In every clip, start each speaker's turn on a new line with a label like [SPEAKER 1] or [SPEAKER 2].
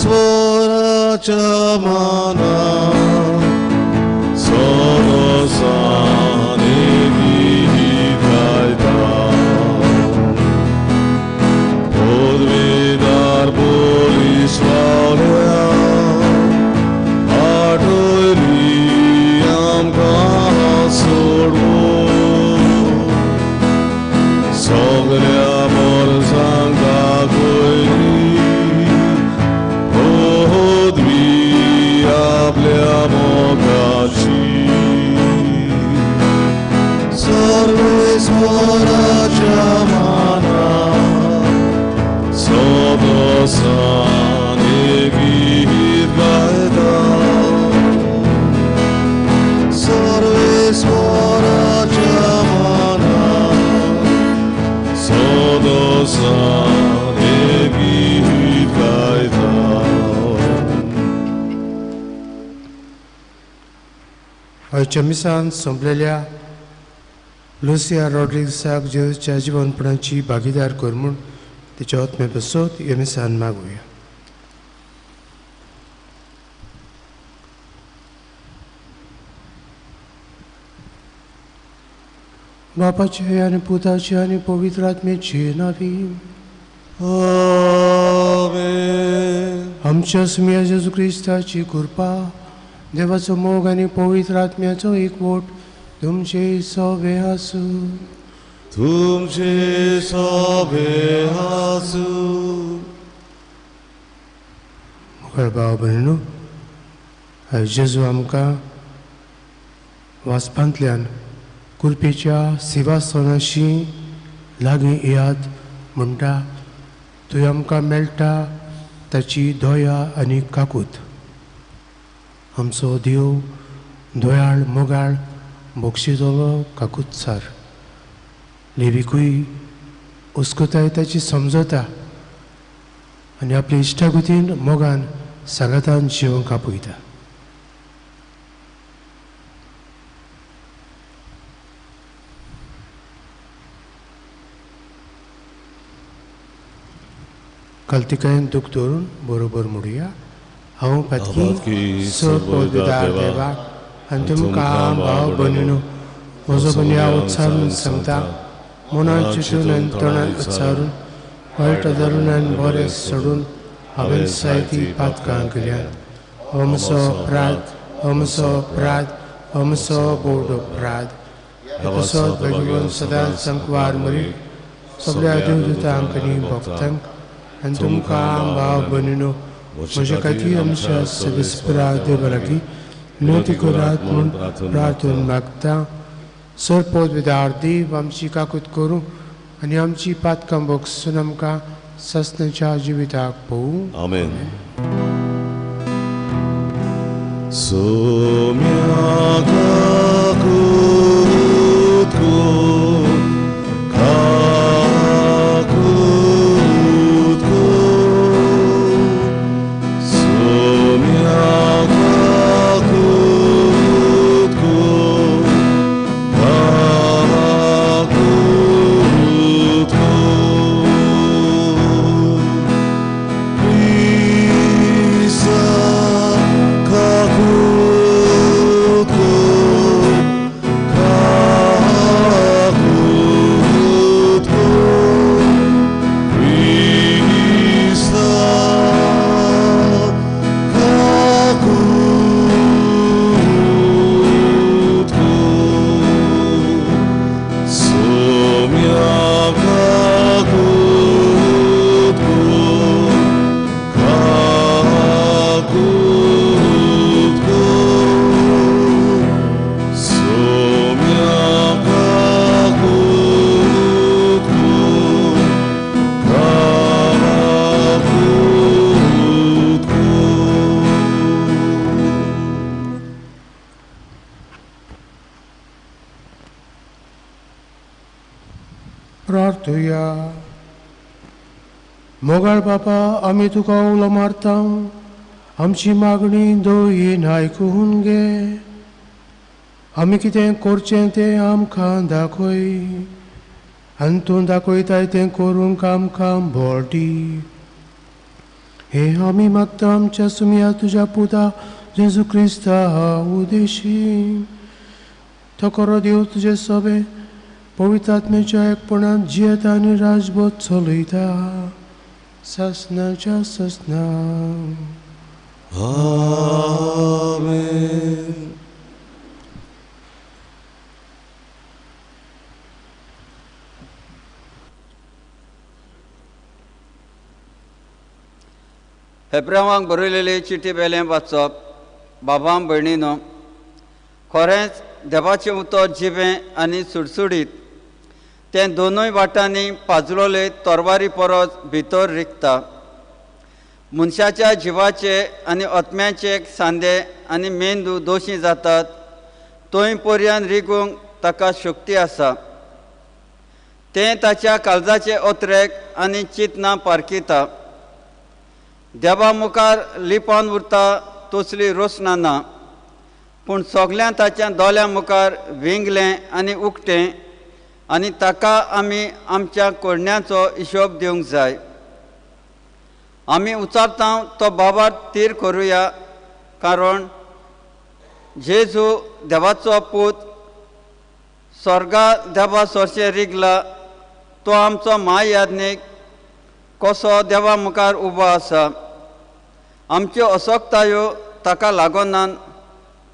[SPEAKER 1] सर्वेस्वराच्या माना सदसाने गीत गायता पदवीदार पोलीस वाल्या आठवली आमकां सोडून सगळ्या मोरसांक दाखयली पदवी आपल्या मोगाची सर्वेस्वराच्या माना सदसाने गीत गायता सर्वेस्वराच्या माना सदसाने गीत गायता.
[SPEAKER 2] आयच्या मिसान सोंपलेल्या लुसिया रॉड्रिग्साक जेजूच्या जिवनपणाची भागीदार कर म्हूण तिच्या आत्मे बसोत ह्या मिसान मागुया. बापाचे आनी पुताचे आनी पवित्र आत्म्याचे नांवी
[SPEAKER 1] आमेन.
[SPEAKER 2] आमच्या सुम्या जेजू क्रिस्ताची कृपा, देवाचो मोग आनी पवित्र आत्म्याचो एकवट तुमचे सवे आसूं.
[SPEAKER 1] तुमचे सवे आसूं.
[SPEAKER 2] मुखार भाव भयणीनो, आयज जेजू आमकां वाचपांतल्यान कृपेच्या सिंवासनाशी लागीं येयात म्हणटा. थंय आमकां मेळटा ताची दया आनी काकूत. आमचो देव दयाळ, मोगाळ, बक्षितलो काकूतसार. लेविकूय अस्कुताय ताची समजता आनी आपल्या इश्टागतीन मोगान सांगातान जिवंक आपयता. कालतिकायेन दूख धरून बरोबर म्हणुया. हांव पातकी सपविदार देवा आनी तुमकां भाव भयणीनो म्हजो बन्या उत्सारून सांगता, मनान चिंतून आनी तोंडान उच्चारून वायट धरून आनी बरें सोडून हांवें जायतीं पातकां केल्यात. हो म्हजो अपराध, हो म्हजो अपराध, हो म्हजो बोड अपराध. तसोच भगवान सदांच संकवार मरी सगळ्या देवदूतांक आनी भक्तांक आनी तुमकां भाव भयणीनो म्हज्या खातीर आमच्या सविस्परा देवा लागीं विनवती करात म्हूण प्रार्थना मागता. सरपोत विदार देव आमची काकूत करूं आनी आमची पातकां बगसून आमकां सस्नाच्या जिविताक पळोवं.
[SPEAKER 1] आमेन. सोम्या काकूत कर, काकूत कर, सोम्या काकूत कर, काकूत कर. क्रिस्ता काकूत कर, काकूत कर, क्रिस्ता काकूत कर, सोम्या काकूत कर, काकूत कर, सोम्या काकूत कर, काकूत कर.
[SPEAKER 2] प्रार्थुया. मोगाळ बापा, आमी तुका उलो मारता, आमची मागणी दयेन आयकून घे. आमी कितें करचें तें आमकां दाखय आनी तूं दाखयताय तें करूंक आमकां बळ दी. हे आमी मागता आमच्या सुमया तुज्या पुता जेजू क्रिस्ता उदेशी। तो खरो देव तुजे सोबे पवित्र आत्म्याच्या एकपणान जियेता आनी राजबोध चलयता ससनाच्या ससना।
[SPEAKER 1] आमेन।
[SPEAKER 3] हेब्रावांक बरयलेली चिटी बेलें वाचप। बाबां भयणीनो, खरेंच देवाचें उतर जिवें आनी सुडसुडीत, तें दोनूय वाटांनी पाजलोले तरवारी परस भितर रिगता। मनशाच्या जिवाचे आनी आत्म्याचे सांदे आनी मेंदू दोशी जातात थंय पर्यंत रिगूंक ताका शक्ती आसा। तें ताच्या काळजाचे अत्रेक आनी चिंतनां पारखिता। देवा मुखार लिपोन उरता तसली रोसना ना, पूण सगळ्यां ताच्या दोळ्यां मुखार विंगलें आनी उकतें आनी ताका आमी आमच्या करण्यांचो हिशोब दिवंक जाय। आमी उचारता तो बाबार तीर करुया, कारण जेजू देवाचो पूत स्वर्गा देवा सोरशे रिगला, तो आमचो म्हायाज्ञीक कसो देवा मुखार उबो आसा। आमच्यो असक्तायो ताका लागोनान,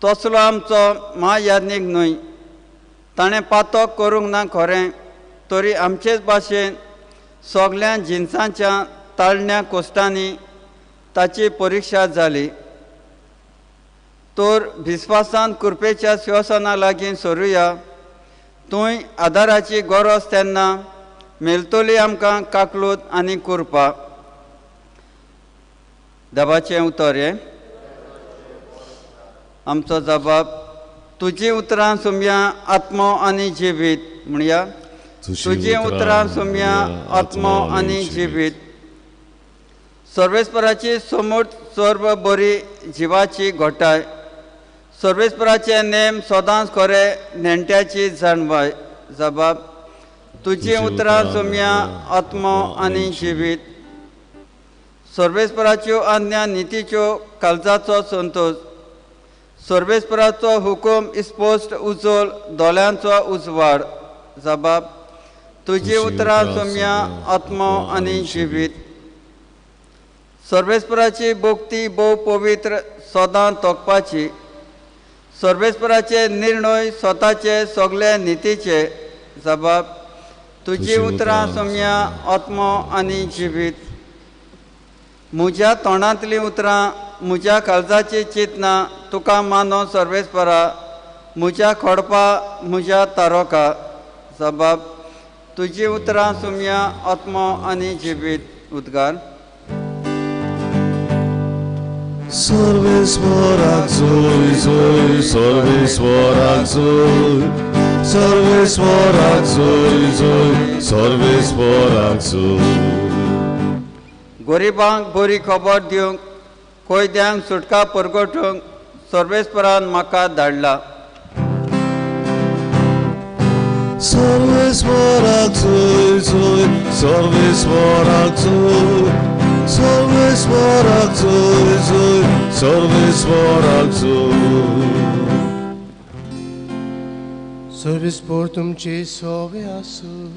[SPEAKER 3] तसलो आमचो म्हायाज्ञीक न्हय। ताणें पातक करूंक ना खरें, तरी आमचेच भाशेन सगळ्या जिनसांच्या ताळण्या कोश्टांनी ताची परिक्षा जाली। तर विस्वासान कृपेच्या शिवसना लागीं सरुया, थंय आदाराची गरज तेन्ना मेळटली आमकां काकलूत आनी कृपा। देवाचें उतर हें। आमचो जबाब, तुजी उतरां सुमया आत्मो आनी जिवीत म्हणया। तुजी उतरां सुमया आत्मो आनी जिवीत। सर्वेस्पराची समूर्त सर्व बरी जिवाची घोटाय, सर्वेस्पराचे नेम सदांच खरे नेण्ट्याची जाणवाय। जबाब, तुजी उतरां सुमया आत्मो आनी जिवीत। सर्वेस्पराच्यो आज्ञा नितीच्यो काळजाचो संतोष, सर्वेस्पराचो हुकूम स्पश्ट उजोल दोळ्यांचो उजवाड। जबाब, तुजी उतरां सुमया आत्मो आनी जिवीत। सर्वेस्पराची भक्ती भोव पवित्र सदां तोखपाची, सर्वेस्पराचे निर्णय स्वताचे सगळे नितीचे। जबाब, तुजी उतरां सुमया आत्मो आनी जिवीत। म्हज्या तोंडांतलीं उतरां म्हज्या काळजाची चिंतनां तुका मानो सर्वेस्परा, म्हज्या खोडपा म्हज्या तारोका। जबाब, तुजी उतरां सुमया आत्मो आनी जिवीत। उद्गार।
[SPEAKER 1] सर्वेस्पराक जोय जोय, सर्वेस्पराक जोय, सर्वेस्पराक जोय जोय, सर्वेस्पराक जोय।
[SPEAKER 3] गरिबांक बरी खबर दिवंक, कैद्यांक सुटका परगटूंक सर्वेस्परान म्हाका धाडला।
[SPEAKER 1] सर्वेस्पराक जोय जोय, सर्वेस्पराक जोय, सर्वेस्पराक जोय जोय, सर्वेस्पराक जोय।
[SPEAKER 2] सर्वेस्पर तुमचे सोबे आसूं,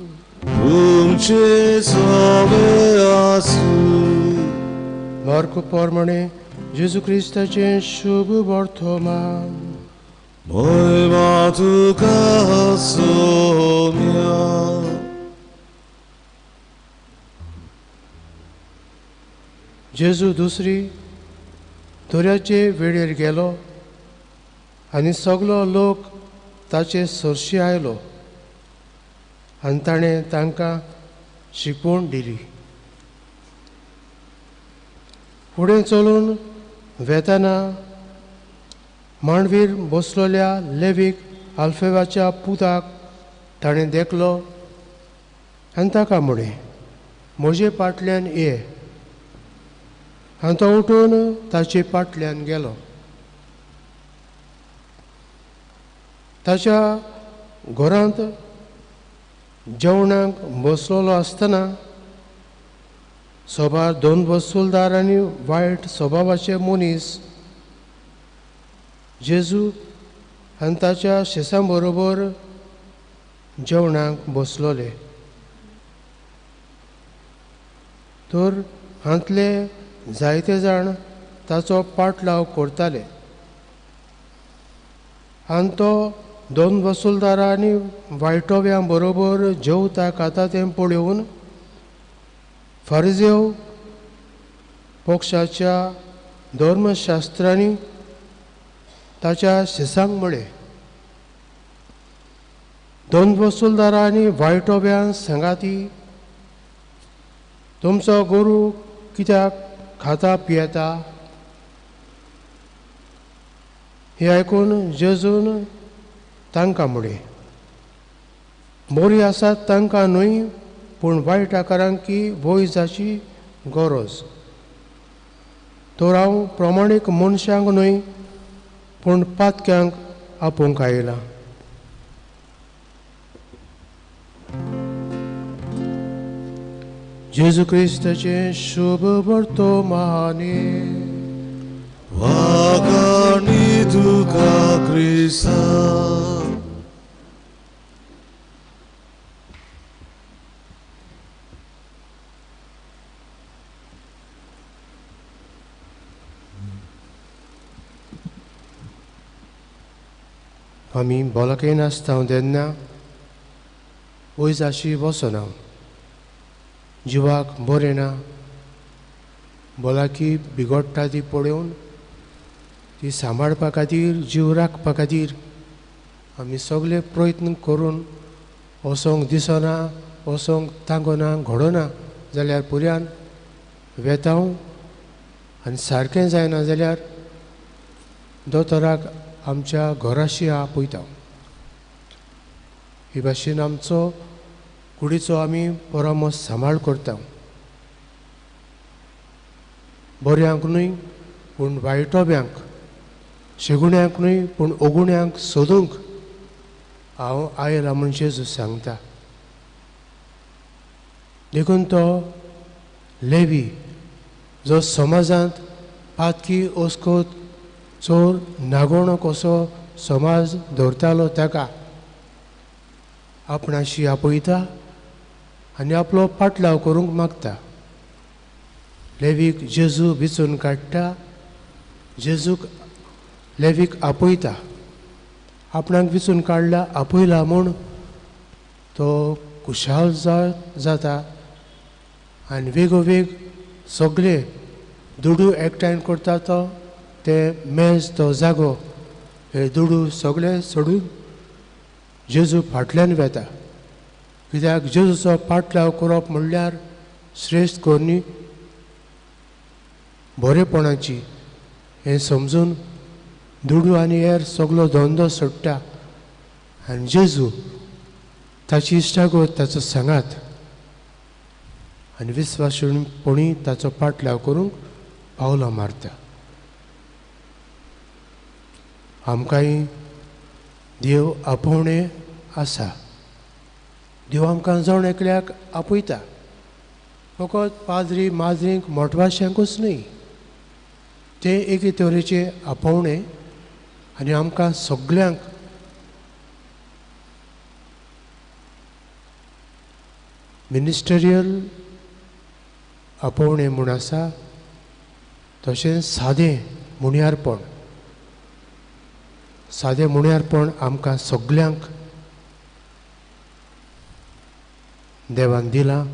[SPEAKER 1] तुमचे सोबे आसूं।
[SPEAKER 2] मार्को प्रमाणे जेजू क्रिस्ताचें शुभ वर्तमान।
[SPEAKER 1] महिमा तुका सोम्या।
[SPEAKER 2] जेजू दुसरी दर्याचे वेळेर गेलो आनी सगलो लोक ताचे सरशी आयलो आनी ताणें तांकां शिकवण दिली। फुडें चलून वेताना मांडवीर बसलोल्या लेवीक आल्फेवाच्या पुताक ताणें देखलो आनी ताका म्हळें, म्हजे फाटल्यान ये। आनी तो उठून ताचे फाटल्यान गेलो। ताच्या घरांत जेवणाक बसलेलो आसतना सोबार दोन वसुलदार आनी वायट स्वभावाचे मनीस जेजू आनी ताच्या शिसां बरोबर जेवणाक बसलोले. तर हांतले जायते जाण ताचो पाटलाव करताले आनी तो दोन वसुलदारां आनी वायटोव्यां बरोबर जेवता खाता तें पळोवन फारिजेव पक्षाच्या धर्मशास्त्रांनी ताच्या शिसांक म्हळें, दोन वसुलदारां आनी वायटोव्यां सांगाती तुमचो गुरू कित्याक खाता पियेता? हें आयकून जेजून तांकां म्हळें, बरीं आसात तांकां न्हय पूण वायट आकारांकी वैजाची गरज. तर हांव प्रमाणीक मनशांक न्हय पूण पातक्यांक आपोवंक आयलां. जेजू क्रिस्ताचें शुभ वर्तमाने.
[SPEAKER 1] वागाणी तुका क्रिस्ता.
[SPEAKER 2] आमी भलायकेन आसता तेन्ना वयजाशी बसना, जिवाक बरें ना, भलायकी बिगडटा ती पळोवन ती सांबाळपा खातीर, जीव राखपा खातीर आमी सगळे प्रयत्न करून वचोंक दिसना, वचोंक तांगना, घडना जाल्यार पुऱ्यान वेता आनी सारकें जायना जाल्यार दोतोराक आमच्या घराशी आपयता. हे भाशेन आमचो कुडीचो आमी परामर्श सांबाळ करता. बऱ्यांक न्हय पूण वायटोब्यांक, शेगुण्यांक न्हय पूण ओगुण्यांक सोदूंक हांव आयला म्हूण जेजू सांगता. देखून तो लेवी जो समाजांत पातकी ओस्कोत चोर नागोणो कसो समाज दवरतालो ताका आपणाशी आपयता आनी आपलो पाटलाव करूंक मागता. लेवीक जेजू विचून काडटा, जेजूक लेवीक आपयता. आपणाक विचून काडला, आपयला म्हूण तो खुशाल जाता आनी वेगोवेग सगळे दुडू एकठांय करता. तो ते मेज, तो जागो, हे दुडू सगळे सोडून जेजू फाटल्यान वेता. कित्याक जेजूचो पाटलाव करप म्हणल्यार श्रेश्ठ करणी, बरेपणाची हें समजून दुडू आनी हेर सगलो धंदो सोडटा आनी जेजू ताची इश्टागत, ताचो सांगात आनी विस्वासपणी ताचो पाटलाव करूंक पावलां मारता. आमकांय देव आपोवणें आसा. देव आमकां जण एकल्याक आपयता, फकत पाद्री माद्रींक मोटवाशांकूच न्हय. तें एके तरेचें आपोवणें आनी आमकां सगल्यांक मिनिस्टरियल आपोवणें म्हूण आसा, तशेंच सादें मुणयारपण, सादें मुणयारपण आमकां सगल्यांक देवान दिलां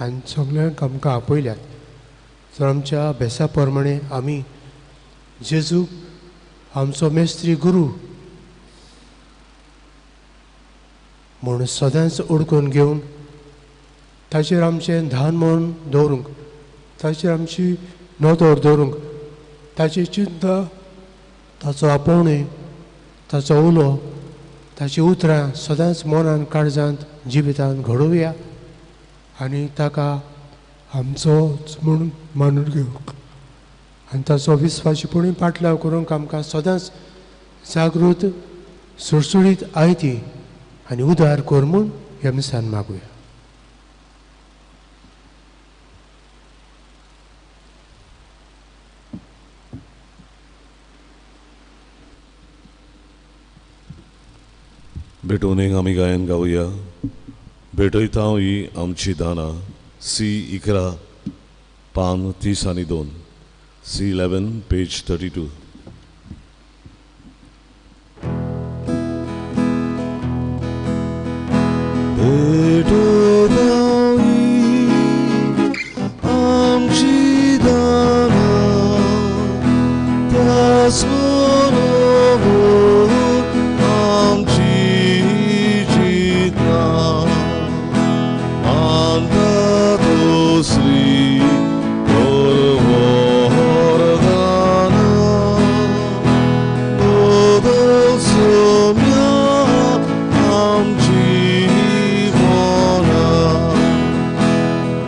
[SPEAKER 2] आनी सगल्यांक आमकां आपयल्यात. तर आमच्या अभ्यासा प्रमाणे आमी जेजूक आमचो मेस्त्री गुरू म्हूण सदांच ओडकून घेवन ताचेर आमचें ध्यान मन दवरूंक, ताचेर आमची नदर दवरूंक, ताची चिंता, ताचो आपोवणें, ताचो उलो, ताची उतरां सदांच मनान, काळजांत, जिवितांत घडोवया आनी ताका आमचोच म्हूण मानून घेवंक आनी ताचो विस्वासीपणी पाटलाव करूंक आमकां सदांच जागृत, सुळसुळीत आयती आनी उदार कर म्हूण ह्या मिसान मागुया.
[SPEAKER 1] भेटोवणेक आमी गायन गावया. भेटयता ही आमची दानां. सी 11 पान 32, सी 11 पेज 32. भेटयता ही आमची दानां त्याच बरोबर आमची चिंतना मानता दुसरी वरदाना बदल सोम्या आमची मना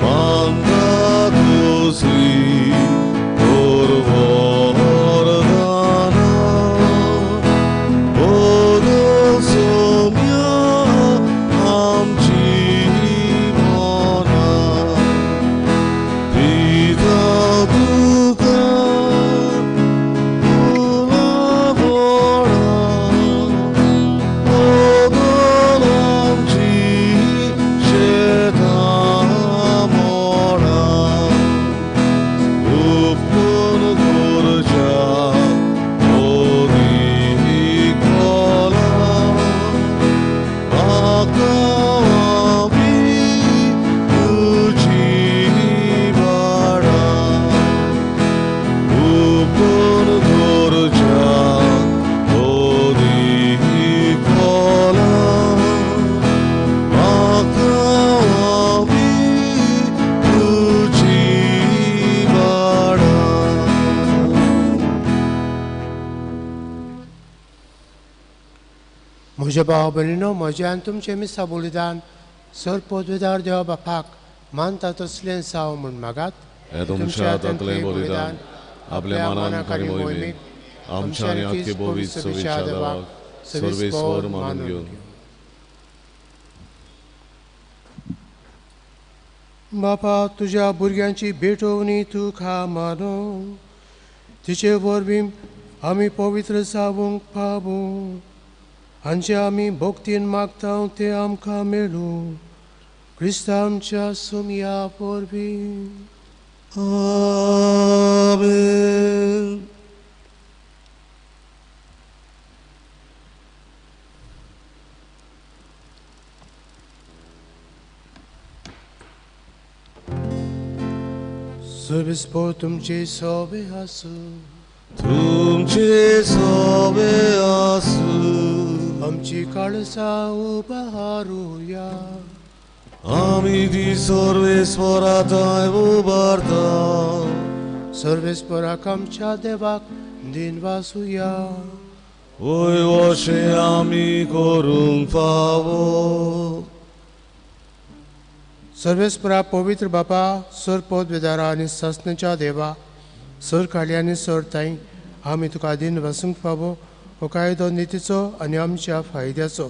[SPEAKER 1] मानता दुसरी वरदाना बदल सोम्या आमची मना दिता तुका फुलां फळां बदल आमची शेतां मळां उपकार करच्या अदीक म्हाका आमी तुजी वाडां उपकार करच्या अदीक म्हाका आमी तुजी वाडां.
[SPEAKER 2] म्हज्या भाव भयणीनो, म्हजें आनी तुमचें मिसा बलिदान सर पदवेदार देवा बापाक मानता तसलें जावं म्हूण मागात.
[SPEAKER 1] हें तुमच्या हातांतलें बलिदान आपल्या मनान आनी मोहिमेक आमच्या आनी आख्खे भोवीत सविच्या देवाक सर्वेस्वर मानून घेवन.
[SPEAKER 2] बापा, तुज्या भुरग्यांची भेटवणी तुका मानू, तिचे वरवीं आमी पवित्र जावंक पावूं. हांचे आमी भक्तीन मागता तें आमकां मेळूं क्रिस्ता आमच्या सुमया वरवीं.
[SPEAKER 1] आमेन.
[SPEAKER 2] सर्वेस्पर तुमचे सोबे आसूं.
[SPEAKER 1] तुमचे सोबे आसूं.
[SPEAKER 2] आमची काळजां उबारुया.
[SPEAKER 1] आमी ती सर्वेस्परा थंय उबारता.
[SPEAKER 2] सर्वेस्पराक आमच्या देवाक दिनवासुया.
[SPEAKER 1] वय अशें आमी करूंक फावो.
[SPEAKER 2] सर्वेस्परा पवित्र बापा, सर पदवेदारा आनी सासणाच्या देवा, सर काली आनी सर ताई, आमी तुका दिनवासूंक फावो हो कायदो नितीचो आनी आमच्या फायद्याचो.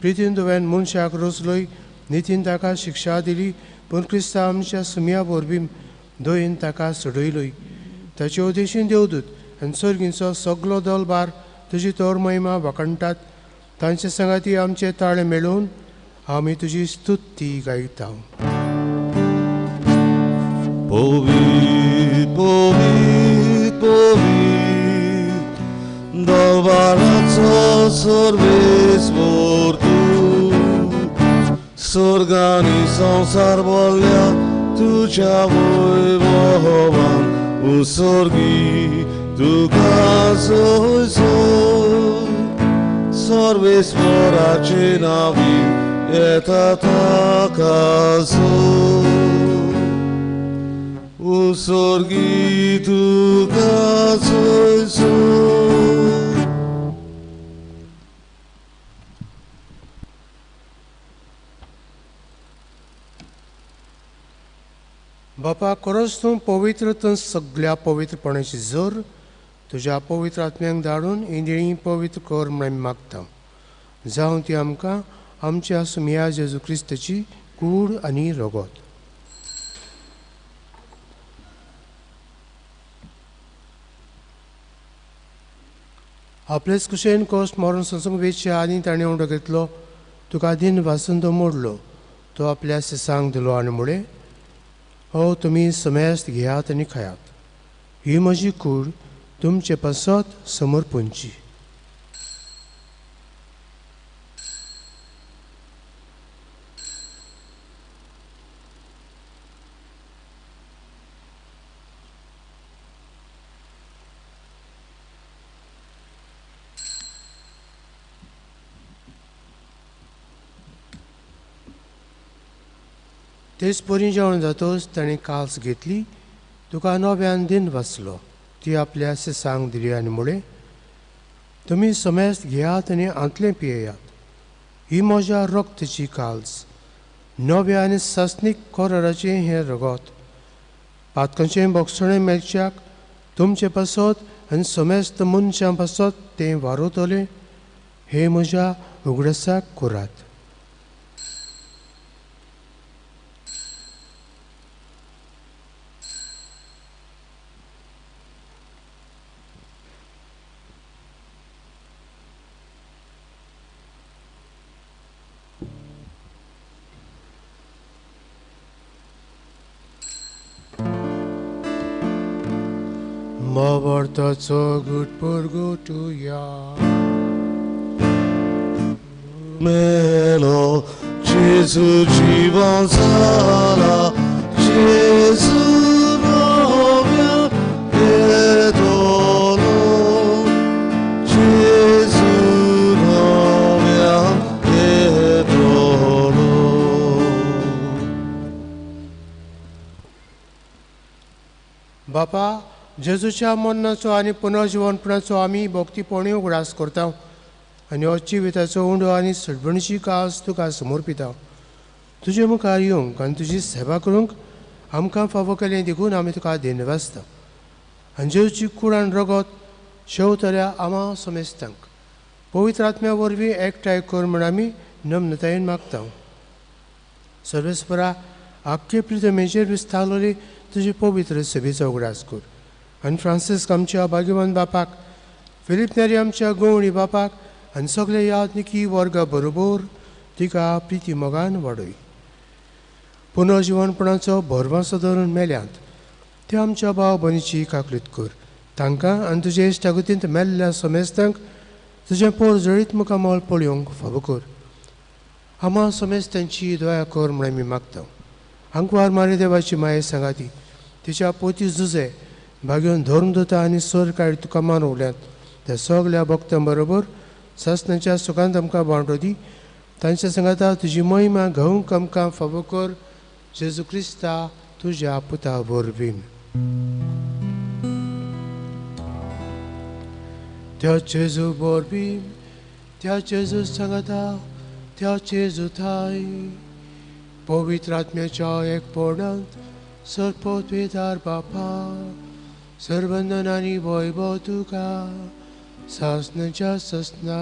[SPEAKER 2] प्रितीन तुवें मनशाक रचलोय, नितीन ताका शिक्षा दिली, पूण क्रिस्ता आमच्या सुमया वरवीं दयेन ताका सोडयलोय. ताचे उद्देशीन देवदूत आनी सर्गींचो सगलो दलबार तुजी तोर महिमा वाखणटात. तांचे सांगाती आमचे ताळे मेळोवन आमी तुजी स्तुती गायता.
[SPEAKER 1] पवित्र पवित्र पवित्र दरबाराचो सर्वेस्पर तूं, स्वर्गानी संवसार भरल्या तुज्या वैभवान. उत्सर्गी तुका सोय सोय सर्वेस्पराचे नांवी येता ताका सोय. उत्सर्गी तुका सोय सोय.
[SPEAKER 2] बापा, खरोच तूं पवित्र, तूं सगल्या पवित्रपणाची जोर तुज्या पवित्र आत्म्यांक धाडून इंद्रियी पवित्र कर म्हूण आमी मागता. जावं ती आमकां आमच्या सुमया जेजू क्रिस्ताची कूड आनी रगत. आपलेच कुशेन कोस मरण सोंसूंक वेचचे आनी ताणें उंडो घेतलो, तुका दिन वासून तो मोडलो, तो आपल्या सिसांक दिलो आनी म्हळें, हो तुमी समेस्त घेयात आनी खायात, ही म्हजी कूड तुमचे पासत समर्पणची. तेच परी जेवण जातच ताणें काल्स घेतली, तुका नव्यान दिन वाचलो, ती आपल्या सिसांक दिली आनी म्हळें, तुमी समेस्त घेयात आनी आंतलें पियेयात, ही म्हज्या रक्तची काल्स, नव्या आनी सासणीक कराराचें हें रगत, पातकांचें बोगसणें मेळच्याक तुमचे पासत आनी समेस्त मनशां पासत तें वारवतलें, हें म्हज्या उगडासाक करात. Mavartaço gutpurgutuya
[SPEAKER 1] Melo Jesu jivan sala Jesu novia etolo Jesu novia etolo.
[SPEAKER 2] बापा, जेजूच्या मरणाचो आनी पुनर्जिवनपणाचो आमी भक्तीपणी उगडास करता आनी हो जिविताचो उंडो आनी सडबणीची कास तुका समर्पिता. तुजे मुखार येवंक आनी तुजी सेवा करूंक आमकां फावो केलें देखून आमी तुका धन्यवाद. आनी जेजूची कूड आनी रगत शेवतल्या आमा समेस्तांक पवित्र आत्म्या वरवीं एकठांय कर म्हूण आमी नम्रतायेन मागता. सर्वेस्परा, आख्खे प्रितमेचेर विस्तारलेली तुजी पवित्र सेवेचो उगडास कर आनी फ्रांसिस्क आमच्या भाग्यवान बापाक, फिलीप नेरी आमच्या गवळी बापाक आनी सगळे यादनिकी वर्गा बरोबर तिका प्रिती मोगान वाडय. पुनर्जिवनपणाचो भरवंसो धरून मेल्यांत ते आमच्या भाव भयणीची काकलीत कर, तांकां आनी तुजे इश्टागतींत मेल्ल्या समेस्तांक तुजें पोर जळीत मुखामळ पळोवंक फावो कर. आमा समेस्तांची दया कर म्हूण आमी मागता. आंकवार मारी देवाची माये सांगाती तिच्या पोती जुजे भाग्योन धर्मदूता आनी सरकाळी तुका मानवल्यात त्या सगल्या भक्तां बरोबर सासणाच्या सुखांत आमकां वांटो दी. तांच्या सांगाता तुजी महिमा घेवंक आमकां फावो कर, जेजू क्रिस्ता तुज्या पुता वरवीं. त्या जेजू वरवीं, त्या जेजू सांगाता, त्या जेजू थाय पवित्र आत्म्याच्या एकपणांत सर्वपवित्र बापा, सर्वंदन आनी वैभव तुका सासणाच्या सासणा.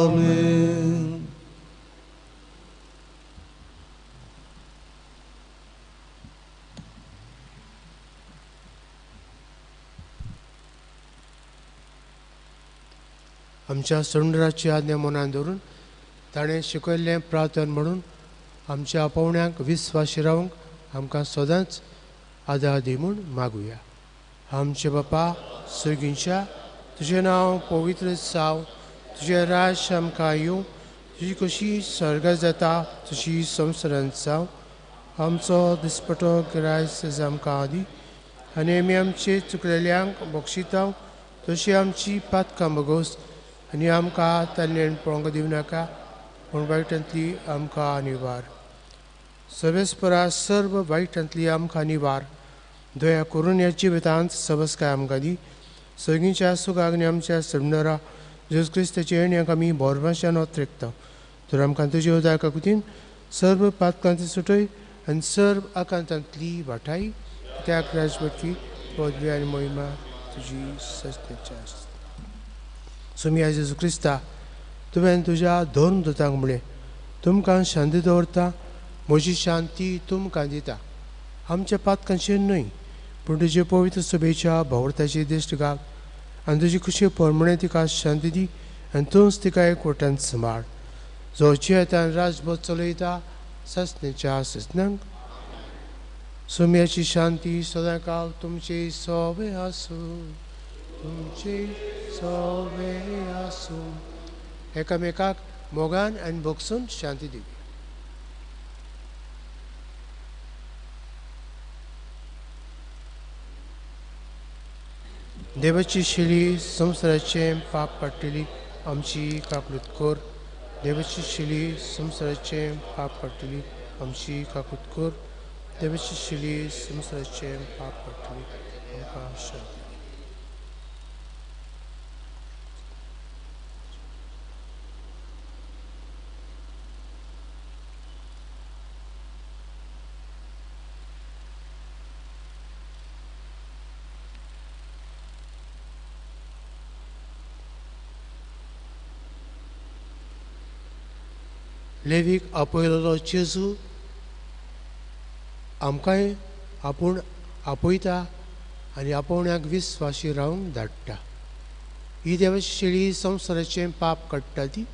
[SPEAKER 1] आमेन.
[SPEAKER 2] आमच्या सोंडराची आज्ञा मनान धरून ताणें शिकयल्लें प्रार्थन म्हणून आमच्या पावण्यांक विस्वाशी रावंक आमकां सदांच आदार दी म्हूण मागुया. आमचे बापा सर्गींच्या, तुजें नांव पवित्र जावं, तुजें राज्य आमकां येवं, तुजी कशी स्वर्गात जाता तशी संवसारांत जावं. आमचो दिसपटो गिरायस आमकां दी आनी आमी आमचे चुकलेल्यांक बक्षिता तशी आमची पातकां बगोस आनी आमकां ताल्लेण पळोवंक दिवं नाका, पूण वायटांतली आमकां निवार. सर्वेस्परा सर्व वायटांतली आमकां निवार. दया करून ह्या जिवितांत सबसकाय आमकां दी. सगळींच्या सुखाक आनी आमच्या सोडणारा जेजू क्रिस्ताच्या येण्याक आमी भरवंशान ओत्रेकता. तर आमकां तुजे उदार काकुतीन सर्व पातकांती सुटय आनी सर्व आकांतांतली वाठाय. त्या राजवटकी पदवी आनी महिमा तुजी सस्तेच्या आसता. सोमिया जेजू क्रिस्ता, तुवें तुज्या दोन दुतांक म्हळें, तुमकां शांती दवरता, म्हजी शांती तुमकां दिता. आमच्या पातकांचेर न्हय पूण तुजे पवित्र सभेच्या भावर्थाची दिश्ट घाल आनी तुजी खुशी प्रमाणे तिका शांती दी आनी तूंच तिका एकवटान सांबाळ, जो जियेतान राजभर चलयता ससनेच्या ससनांक। सोम्याची शांती सदांकाल तुमचे सोबे आसूं, तुमचे सोबे आसूं। एकामेकाक मोगान आनी भोगसून शांती दिवी। देवाची शिली संवसाराचें पाप पडटली आमची काकूत कर, देवाची शिली संवसाराचें पाप पडटली आमची काकूत कर, देवाची शिली संवसाराचें पाप पडटली आमकां शांती। लेवीक आपयलेलो जेजू आमकांय आपूण आपयता आनी आपोवण्याक विस्वाशी रावंक धाडटा। ही देवाची शेळी संवसाराचें पाप काडटा ती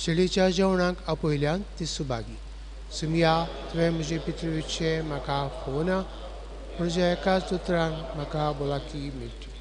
[SPEAKER 2] शेळीच्या जेवणाक आपयल्यान ती सुभागी। सुमिया तुवें म्हजे पितृविचें म्हाका फोवना, म्हज्या एकाच उतरान म्हाका भलायकी मेळटली।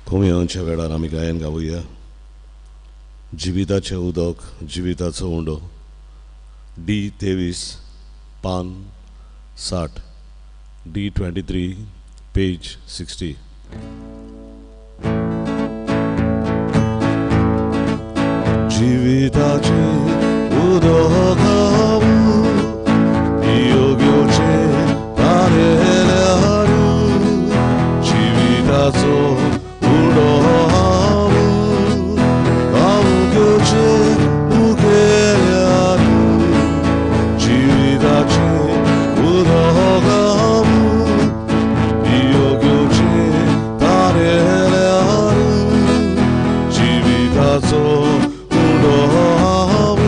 [SPEAKER 1] कोमयांच्या वेळार आमी गायन गावया। जिविताचें उदक जिविताचो उंडो, डी 23 पान 60, डी 23 पेज 60। जिविताचें उदक योग्योचें तारेल्यार, जिविताचो जिविताचो उडो हांव।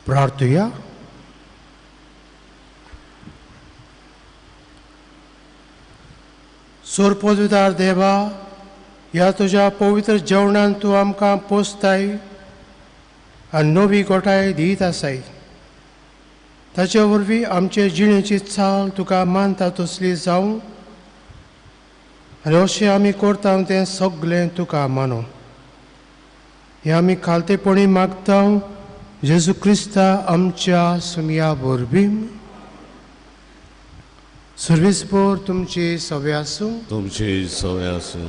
[SPEAKER 2] प्रार्थुया. सोरपोजुदार देवा, ह्या तुज्या पवित्र जेवणान तूं आमकां पोसताय आनी नवी गोठाय दीत आसाय. ताचे वरवीं आमचे जिणेची चाल तुका मानता तसली जावं आनी अशें आमी करता तें सगळें तुका मानू. हें आमी खालतेपणी मागता जेजू क्रिस्ता आमच्या सुमया वरवीं. सर्वीस भर तुमची सवे आसूं,
[SPEAKER 1] तुमची सवे आसूं.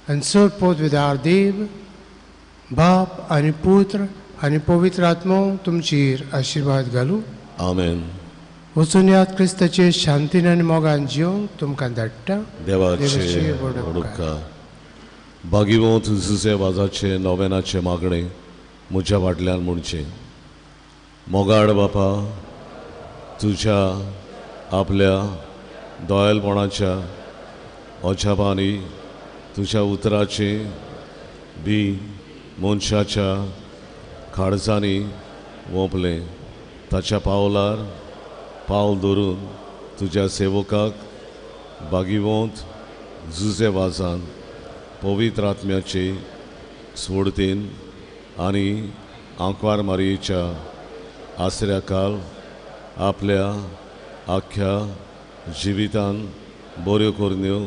[SPEAKER 2] आनी चड पदवीदार देव बाप आनी पुत्र आनी पवित्र आत्मो तुमचेर आशिर्वाद घालूं.
[SPEAKER 1] आमेन.
[SPEAKER 2] वचून याद क्रिस्ताचे शांतीन आनी मोगान जिवंक तुमकां धाडटा.
[SPEAKER 1] देवाचे व्हड उपकार. बागिवंत जुजे वाजाचे नोवेनाचे मागणें म्हज्या फाटल्यान म्हणचें. मोगाड बापा, तुज्या आपल्या दोयलपणाच्या अजापांनी तुज्या उतराचें बी मनशाच्या काळजांनी वोंपलें. ताच्या पावलार पावल धरून तुज्या सेवकाक बागिवंत जुजे वाजान पवित्र आत्म्याचे सोडतीन आनी आंकवार मारयेच्या आसऱ्याकाल आपल्या आख्ख्या जिवितान बऱ्यो करण्यो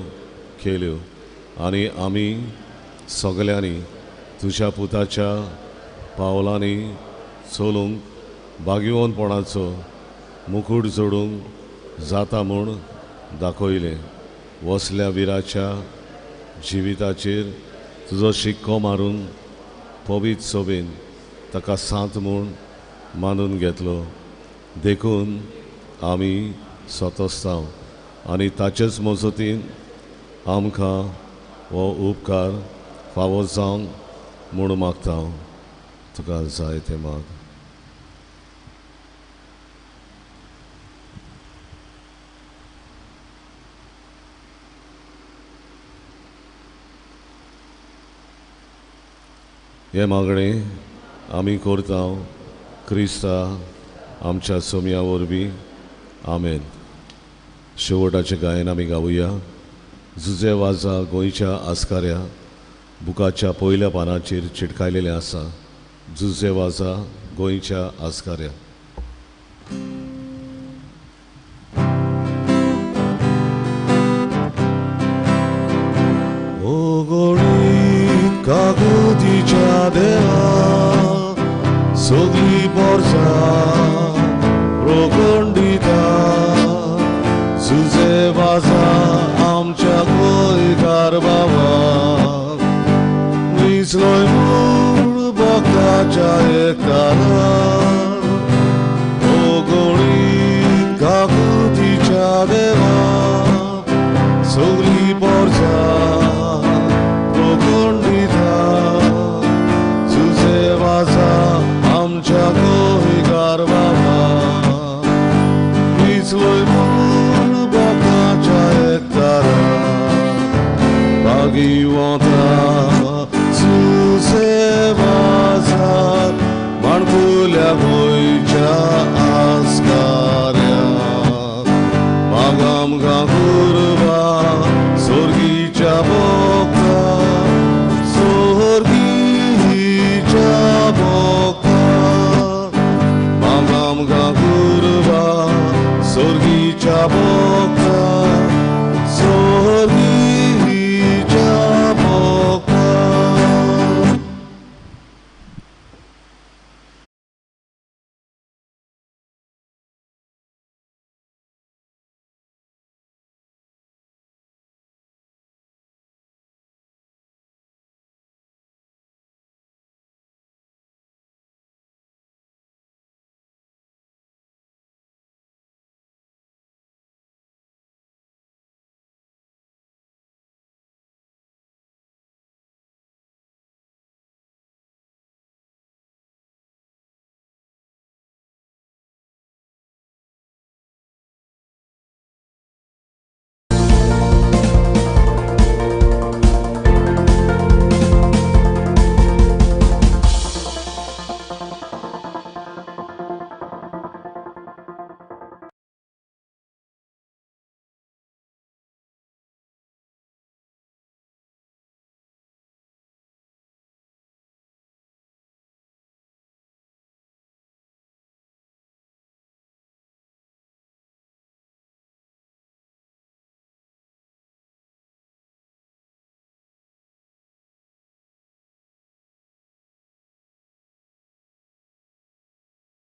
[SPEAKER 1] केल्यो आनी आमी सगल्यांनी तुज्या पुताच्या पावलांनी चलूंक भाग्यवंतपणाचो मुकूट जोडूंक जाता म्हूण दाखयलें. वसल्या विराच्या जिविताचेर तुजो शिक्को मारून पवित्र सोबेन ताका सांत म्हूण मानून घेतलो. देखून आमी स्वतस्तांव आनी ताचेच मजतीन आमकां हो उपकार फावो जावंक म्हूण मागता. तुका जाय तें माग. हें मागणें आमी करता क्रिस्ता आमच्या सोम्या वरवीं. आमेन. शेवटाचें गायन आमी गावया. जुजे वाजा गोंयच्या आस्काऱ्या बुकाच्या पयल्या पानाचेर चिटकायलेलें आसा. जुजे वाजा गोंयच्या आस्काऱ्या. ओ गोडी काकुतीच्या देवा सगळी पोरसा प्रखंडिता जुजे वाजा आमच्या गोंयकार बाबा निसलोय म्हूण भक्ताच्या एकतारार. ओ गोडी काकुतीच्या देवा सगळी पोरसा प्रखंडिता जुजे वाजा आमच्या गोंयकार बाबा निसलोय म्हूण भक्ताच्या एकतारार. भागिवंता जुजे वाजा माणकुल्या गोंयच्या आस्काऱ्या माग आमकां कुर्बा सोर्गीच्या भोक्ता सोर्गीच्या भोक्ता माग आमकां कुर्बा सोर्गीच्या भोक्ता.